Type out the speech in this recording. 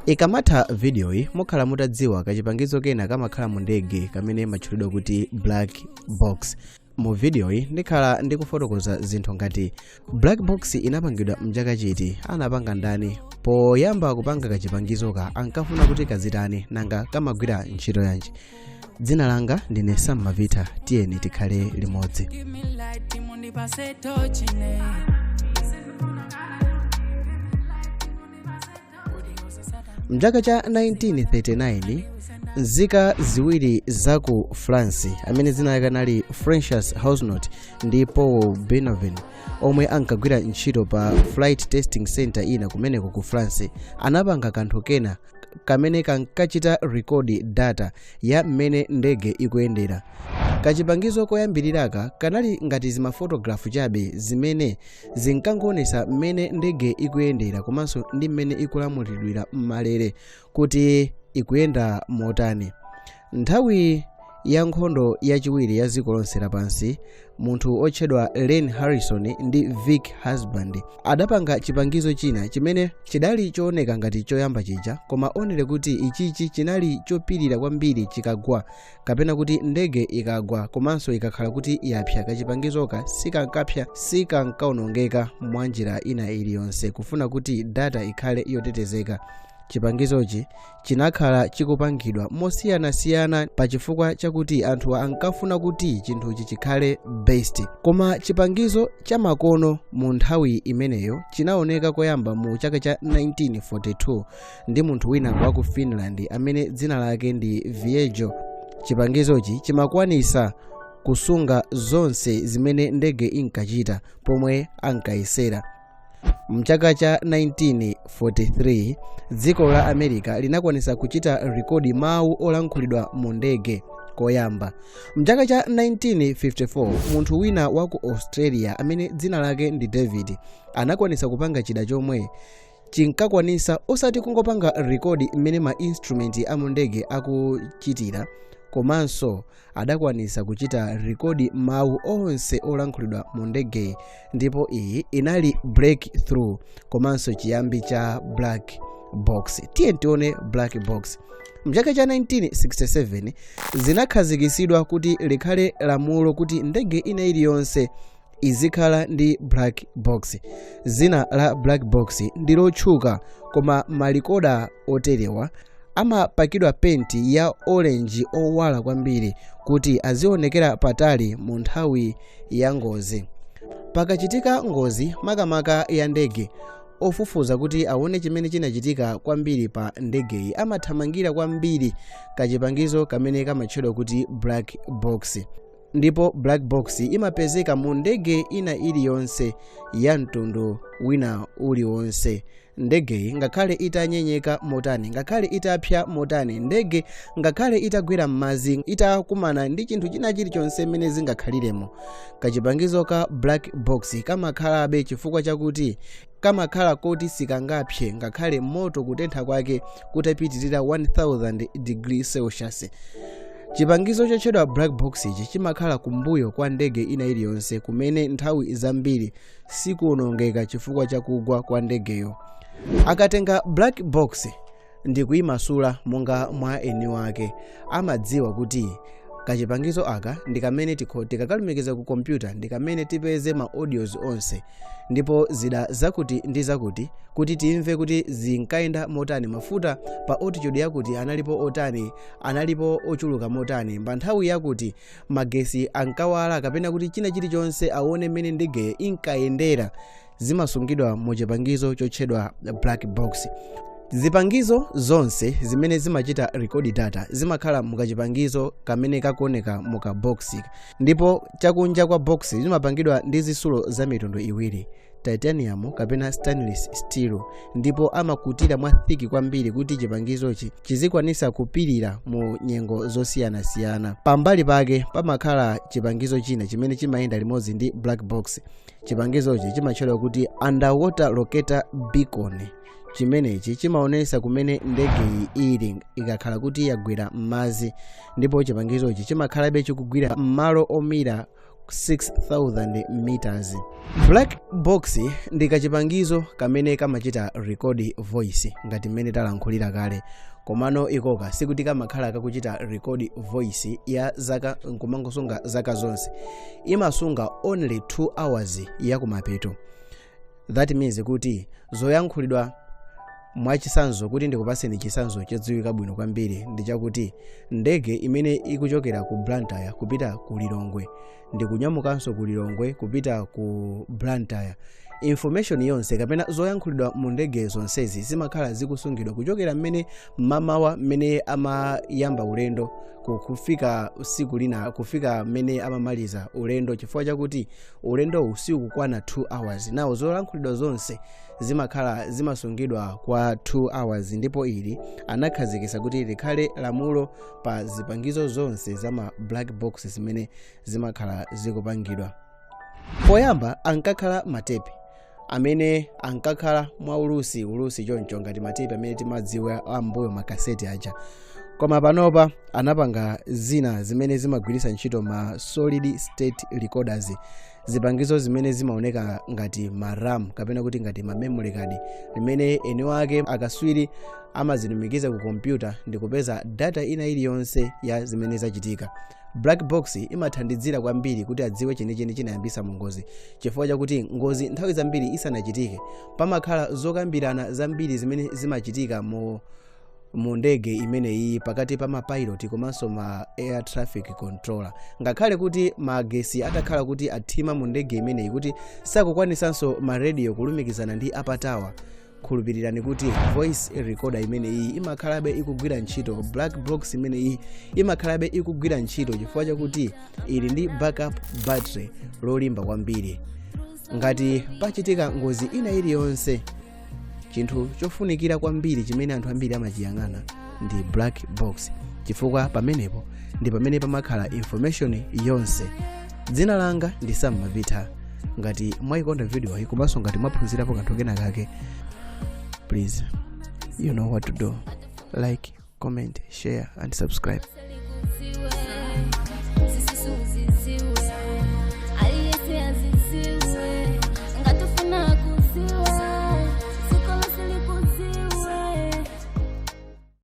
Ikamatha videoyi, mukhala mutadziwa kachipangizo kena kamakhala mu ndege kamene matchulidwa kuti black box. Mu videoyi ndikhala ndikufotokoza zinthu ngati black box inapangidwa mchaka chiti, anapanga ndani, poyamba kupanga kachipangizoka ankafuna kuti kazitani, nanga kamagwira ntchito yanji. Dzina langa ndine Sam Mavita, tiyeni tikhale limodzi. Give me light, mundipase tochine. Mchaka cha 1939, nzika ziwiri za ku France amene dzina lake anali Francois Hussenot ndi Paul Benoven, omwe ankagwira ntchito pa flight testing center ina kumeneko ku France, anapanga kanthu kena kamene kankachita record data ya mmene ndege ikuyendera. Kachipangizo koyambiriraka kanali ngati zimafotograph chabe zimene zinkangoonesa mmene ndege ikuyendera komanso ndi mmene ikulamulidwira m'malere kuti ikuyenda motani. Nthawi ya nkhondo yachiwiri ya dziko lonse lapansi, munthu otchedwa Len Harrison ndi Vic Husband adapanga chipangizo china chimene chidali chooneka ngati choyamba chija, koma onere kuti ichichi chinali chopirira kwambiri chikagwa kapena kuti ndege ikagwa, komanso ikakhala kuti yapsa, kachipangizoka sikankapsa, sikankaonongeka mwa njira ina iliyonse. Kufuna kuti data ikhale yotetezeka, chipangizochi chinakhala chikupangidwa mosiyanasiyana pachifukwa chakuti anthu ankafuna kuti chinthuchi chikhale best. Koma chipangizo chamakono mu nthawi imeneyo chinaoneka koyamba mu chaka cha 1942 ndi munthu wina wa ku Finland amene dzina lake ndi Viejo. Chipangizochi chimakwanisa kusunga zonse zimene ndege inkachita pomwe ankayesera. Mchaka cha 1943, dziko la America linakwanisa kuchita record mawu olankhulidwa mu ndege koyamba. Mchaka cha 1954, munthu wina wa ku Australia amene dzina lake ndi David anakwanisa kupanga chida chomwe chinkakwanisa osati kungopanga record mmene ma instrument a mu ndege akuchitira, komanso adakwanisa kuchita record mawu onse olankhulidwa mu ndegeyi, ndipo iyi inali breakthrough komanso chiyambi cha black box. Tiye tione black box. Mchaka cha 1967 zinakhazikisidwa kuti likhale lamulo kuti ndege ina iliyonse izikhala ndi black box. Zina la black box ndi lotchuka, koma malikoda oterewa amapakidwa penti ya orange owala kwambiri kuti azionekera patali mu nthawi ya ngozi. Pakachitika ngozi, makamaka ya ndege, ofufuza kuti aone chimene chinachitika kwambiri pa ndegeyi amathamangira kwambiri kachipangizo kamene kamatchedwa kuti black box. Ndipo black box imapezeka mu ndege ina iliyonse ya mtundu wina uliwonse. Ndegeyi ngakhale itanyenyeka motani, ngakhale itapsa motani, ndege ngakhale itagwera m'madzi, itakumana ndi chinthu china chilichonse mmene zingakhaliremo, kachipangizo ka black box kamakhalabe, chifukwa chakuti kamakhala koti sikangapse ngakhale moto kutentha kwake kutapitirira 1000 degree Celsius. Chipangizo chotchedwa black box ichi chimakhala kumbuyo kwa ndege ina iliyonse, kumene nthawi zambiri sikuonongeka chifukwa chakugwa kwa ndegeyo. Akatenga black box ndi kuyimasula monga mwa eni wake, amadziwa kuti kachipangizo aka ndi kamene tikakalumikiza ku kompyuta ndi kamene tipeze ma audios onse, ndipo zida zakuti ndi zakuti, kuti timve kuti zinkayenda motani, mafuta pa altitude yakuti analipo otani, analipo ochuluka motani, pa nthawi yakuti magesi ankawala, kapena kuti china chilichonse aone mmene ndege inkayendera, zimasungidwa mu chipangizo chotchedwa black box. Zipangizo zonse zimene zimachita record data zimakhala mukachipangizo kamene kakuoneka muka box, ndipo chakunja kwa box zimapangidwa ndi zitsulo za mitundu iwiri, titanium kapena stainless steel, ndipo amakutira mwa thick kwambiri kuti chipangizochi chizikwanisa kupirira mu nyengo zosiyanasiyana. Pambali pake pamakhala chipangizo china chimene chimayenda limodzi ndi black box. Chipangizochi chimatchedwa kuti underwater locator beacon. Chimenechi chimaonesa kumene ndegeyi ili ikakhala kuti yagwera m'madzi, ndipo chipangizochi chimakhalabe chikugwira m'malo omira 6000 meters. Black box ndi kachipangizo kamene kamachita record voice ngati mmene talankhulira kale, komano ikoka sikuti kamakhala kakuchita record voice ya zaka nkumangosunga zaka zonse. Imasunga only 2 hours yakumapeto. That means kuti zoyankhulidwa, mwachisanzo, kuti ndikupaseni chisanzo chodziwika bwino kwambiri, ndi chakuti ndege imene ikuchokera ku Blantyre kupita ku Lilongwe ndikunyamukanso ku Lilongwe kupita ku Blantyre, information yonse kapena zoyankhulidwa mu ndege zonsezi zimakhala zikusungidwa kuchokera mmene mamawa mmene amayamba ulendo kufika usiku lina, kufika mmene amamaliza ulendo, chifukwa chakuti ulendowu sikukwana 2 hours. Nawo zolankhulidwa zonse zimakhala zimasungidwa kwa 2 hours, ndipo ili anakhazikitsa kuti likhale lamulo pa zipangizo zonse za ma black box zimene zimakhala zikupangidwa. Poyamba ankakhala matepe amene ankakhala mwaulusi ulusi choncho, ngati matepe amene timadziwa ambuyo, makaseti aja, koma panopa anapanga zina zimene zimagwiritsa ntchito ma solid state recorders, zipangizo zimene zimaoneka ngati ma RAM kapena kuti ngati ma memory card, limene eni wake akaswiri amazilumikiza ku kompyuta ndi kupeza data ina iliyonse ya zimene zachitika. Black box imathandizira kwambiri kuti adziwe chenicheni chinayambisa mu ngozi, chifukwa chakuti ngozi nthawi zambiri isanachitike pamakhala zokambirana zambiri zimene zimachitika mu ndege imeneyi pakati pa mapilot komanso ma air traffic controller. Ngakhale kuti magesi atakhala kuti athima mu ndege imeneyi, kuti sakukwanisanso ma radio kulumikizana ndi a pa tower, khulupirirani kuti voice recorder imeneyi imakhalabe ikugwira ntchito, black box imeneyi imakhalabe ikugwira ntchito, chifukwa chakuti ili ndi backup battery lolimba kwambiri. Ngati pachitika ngozi ina iliyonse, chinthu chofunikira kwambiri chimene anthu ambiri amachiyang'ana ndi black box, chifukwa pamenepo ndi pamene pamakhala information yonse. Dzina langa ndi Sam Mavita. Ngati mwayikonda video iyi komanso ngati mwaphunzirapo kanthu kena kake, please, you know what to do: like, comment, share and subscribe.